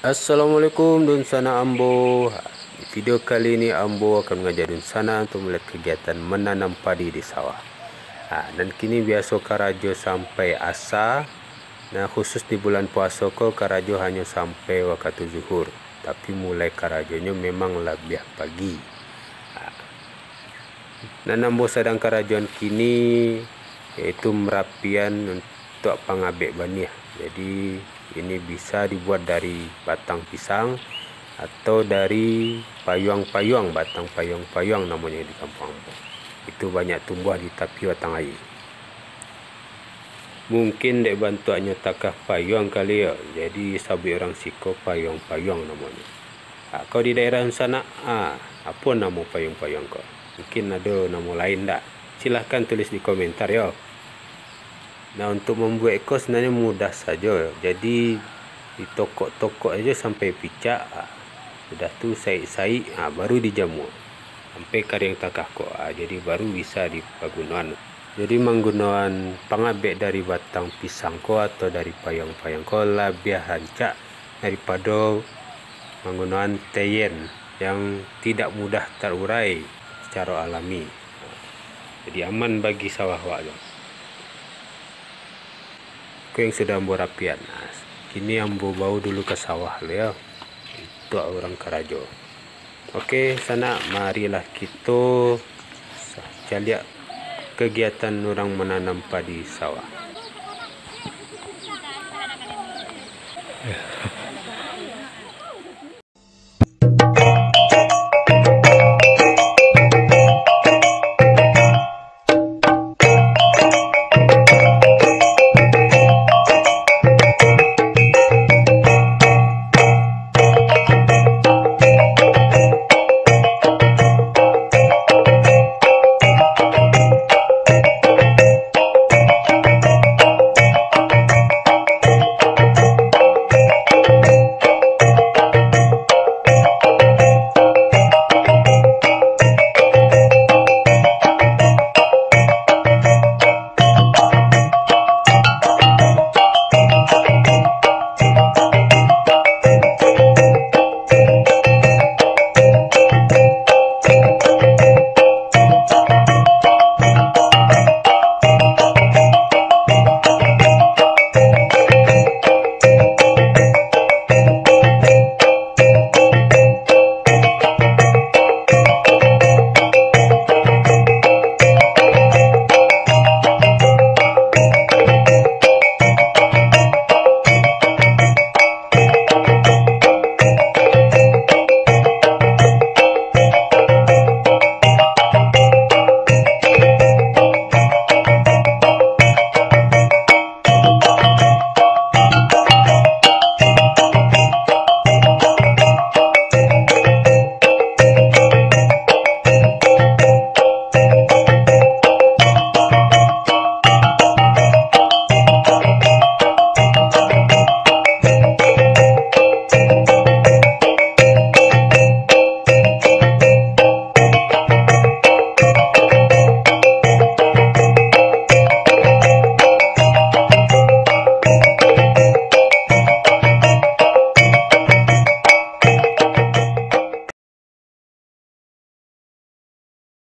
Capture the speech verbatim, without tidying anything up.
Assalamualaikum dunsanak ambo. Ha, di video kali ini ambo akan mangajak dunsanak untuk malihat kagiatan mananam padi di sawah. Ha, nan kini biaso karajo sampai asa. Nah, khusus di bulan puaso ko karajo hanyo sampai wakatu zuhur, tapi mulai karajonyo memang labiah pagi. Ha. Nan ambo sadang karajoan kini, yaitu marapian untuak pangabek baniah. Jadi, ini bisa dibuat dari batang pisang atau dari payuang-payuang, batang payuang-payuang namonyo di kampuang ambo. Itu banyak tumbuah di tapi batang aia. Mungkin dek bantuaknyo takah payuang kali yo, jadi sabuik urang siko payuang-payuang namonyo. Ha, kalau di daerah dunsanak, ha, apo namo payuang-payuang ko? Mungkin ado namo lain ndak? Silahkan tulis di komentar yo. Nah, untuk mambuek ko sabananyo mudah sajo. Jadi, ditokok-tokok ajo sampai picak. Ha, sudah tu saik-saik, ha, baru dijamua. Sampai kariang takah ko, ha, jadi baru bisa dipagunoan. Jadi, manggunoan pangabek dari batang pisang ko atau dari payuang-payuang ko labiah rancak daripado manggunoan teyen yang tidak mudah tarurai sacaro alami. Jadi, aman bagi sawah awak tu. Ko yang sudah ambo rapian. Nah, kini ambo bawa dulu ka sawah lo yo, untuak urang karajo. Oke, sanak, marilah kito sa-, caliak kagiatan urang mananam padi sawah.